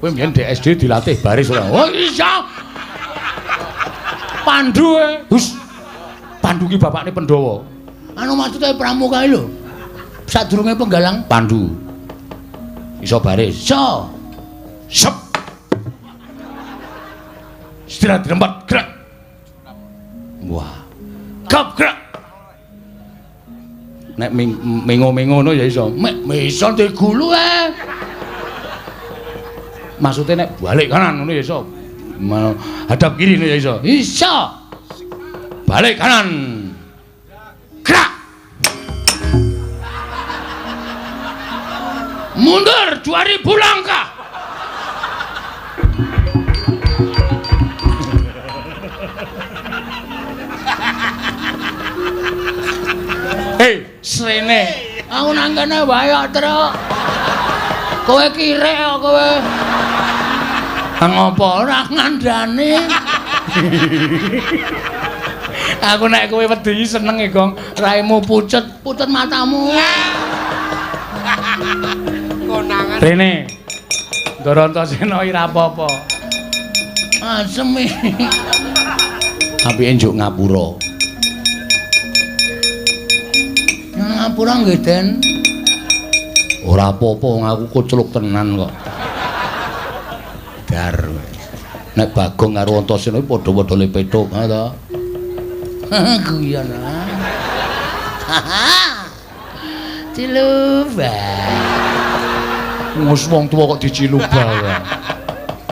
Kowe mbiyen di SD dilatih baris ora? Oh iya. Pandu e. Hus. Pandu ki bapakne Pandhawa. Anu maksude pramuka lho. Sadurunge penggalang Pandu. Iso baris. Iso. Sep. Istirahat di tempat, gerak. Wah. Gap gerak. Nek mengo-mengo ngono ya iso. Mek iso digulu e. Maksudnya nek balik kanan ngono ya iso. Hadap kiri ngono ya iso. Iso. Balik kanan. Gerak. Mundur 2000 langkah. Hei, srene. Aku nang kene wae kok, Truk. Kowe kirek kok kowe. Ngopo ora ngandani? Aku nek kowe wedi seneng e, Gong. Raimu pucet, pucet matamu. Konangan. Rene. Ndara Antasena ora apa-apa. Asem iki. Apike njuk ngapura. Ngapura nggih, Den. Ora apa-apa wong aku kucluk tenan kok. Dar. Nek Bagong karo Antasena iki padha-padha le petuk, ha ta? Guyon. Cilubah. Wis wong tuwa kok dicilubah.